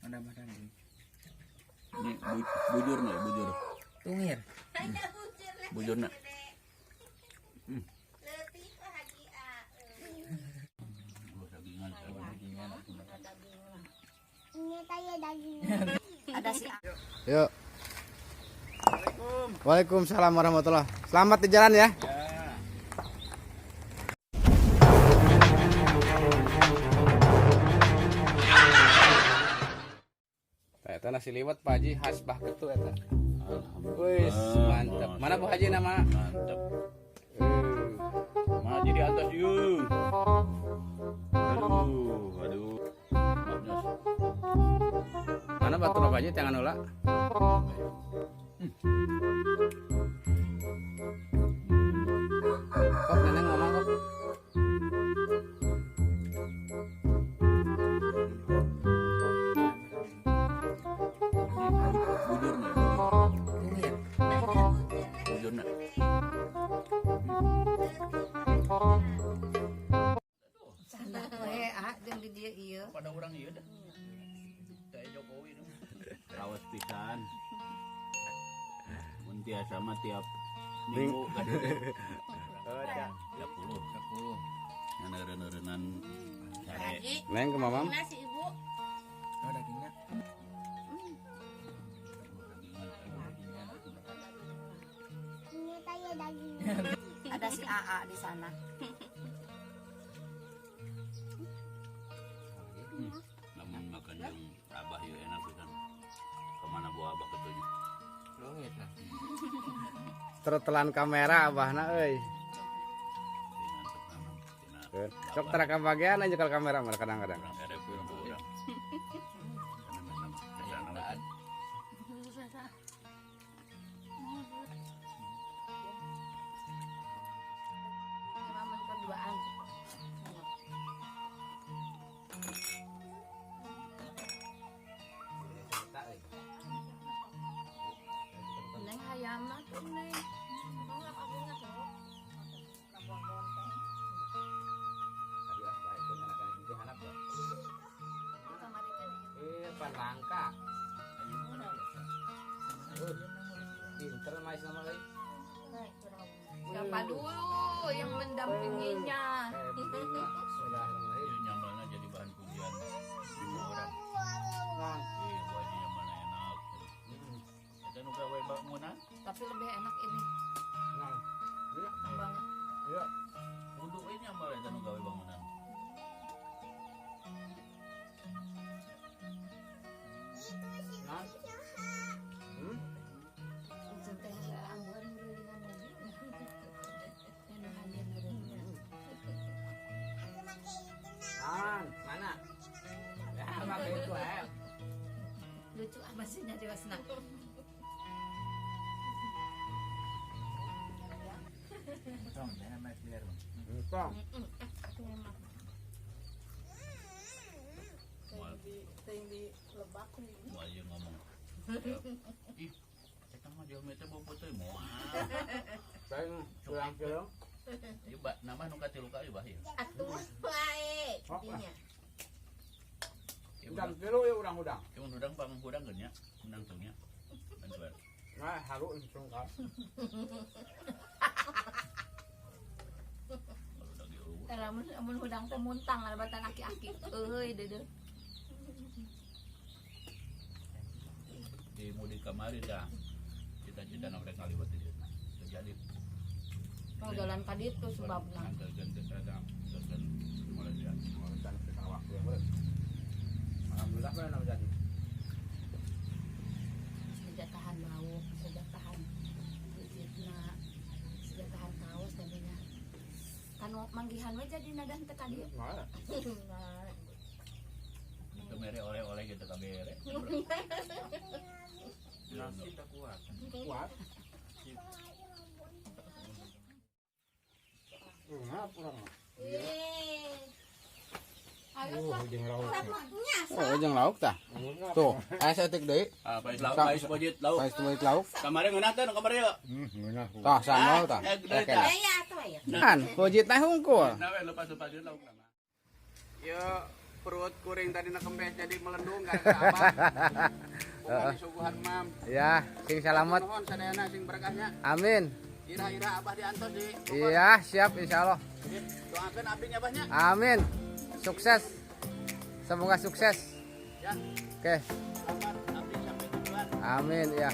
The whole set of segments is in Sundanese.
Ada daging. Ini bujur nih, bujur. Tungir. Bujur nak. Ada si Yuk. Waalaikumsalam warahmatullah. Selamat di jalan ya. Ya. Eta nasi liwet Pak Haji khas Bah Ketu eta. Wis, mantap. Mana Bu Haji nama? Mantap. Mah jadi atas yuk. Aduh, aduh. Mana batu Pak Haji tangan ulah. Kok nenek ngomong kok? Bujur nih, Tungir. bujur nak. sana we ah jeung di dieu ieu. Pada orang iya dah. Kayak Jokowi dong. Rawas pisan. Mun tiasa mah tiap minggu kan. 10 10. Nganeureun-neureunnan sare. Neng ke mamam. Nasi ibu. Oh, dagingnya. Ada si AA di sana. Lamun makan yang abah yuk enak pisan. Kemana buah abah ketunya? Leungit lah. Tertelan kamera abahna euy. Sok tara kabagian aja kalau kamera mah kadang-kadang. Orang erep orang. Maman keduaan. Neng hayam mah tuh neng. Langka. Pinter mais sama euy. Siapa dulu yang mendampinginya? Bismillahirrahmanirrahim. Ini nyambalnya jadi bahan pujian semua orang. Ih, bu haji nyambalnya enak. Eta nu gawe bangunan, Tapi lebih enak ini. Nah, Enak banget. iya. kudu we nyambal eta nu gawe bangunan. Nah. Nah, mana? Ya, pakai itu eh. Lucu amat sih nyari wasna. Tong, jangan main biar. Tong. Bu haji ngomong. Ih, eta mah jelema teh bau putih moal. Saya kurang kilo. Ieu ba nama nu katilu kali bah ieu. Atuh wae dinya. Ieu Udang kilo ya udang-udang. Ieu mun hudang pang hudang geun nya, menang teu nya. Bantuan. Nah, halu langsung ka. Kalau lagi eueuh. Lamun lamun hudang teh muntang batan aki-aki. Euy deudeuh. Di mudik kamari dah. Cita-cita nak rek ngaliwat di dieu. Terjadi. Mau jalan ka ditu sebabna. Nganterkeun ke sana, nganterkeun Malaysia. Waktu yang boleh. Alhamdulillah benar jadi. Sejatahan lauk, sejatahan duitna, sejatahan kaos dan nya. Kanu manggihan we jadi nadan teh ka dieu. Nah, Itu mere oleh-oleh gitu kabere. Nasi tak kuat. Kuat. Ngap urang mah. Ayo Jeung lauk. Oh, jeung lauk tah. Tuh, aya saeutik deui. Ah, pais lauk, pais pojit lauk. Pais pojit lauk. Kamari ngeunah teh nu kamari yeuh. Ngeunah. Tah, sambal tah. Eh, gede tah. Kan, pojit teh hungkul. Nah, we lepas-lepas lauk lama. Yo, Perut kuring tadi kembes jadi melendung gara-gara abah. Bukan disuguhan mam. Ya, sing salamet. Nuhun sadayana sing berkahnya. Amin. Ira-ira abah diantos di Bogor. Iya, siap insyaallah. Sip, doakeun abdi nya abahnya. Amin. Sukses. Semoga sukses. Ya, Oke. selamat abdi sampai tujuan. Amin ya.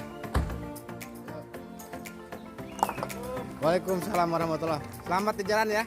Waalaikumsalam warahmatullah. Selamat di jalan ya.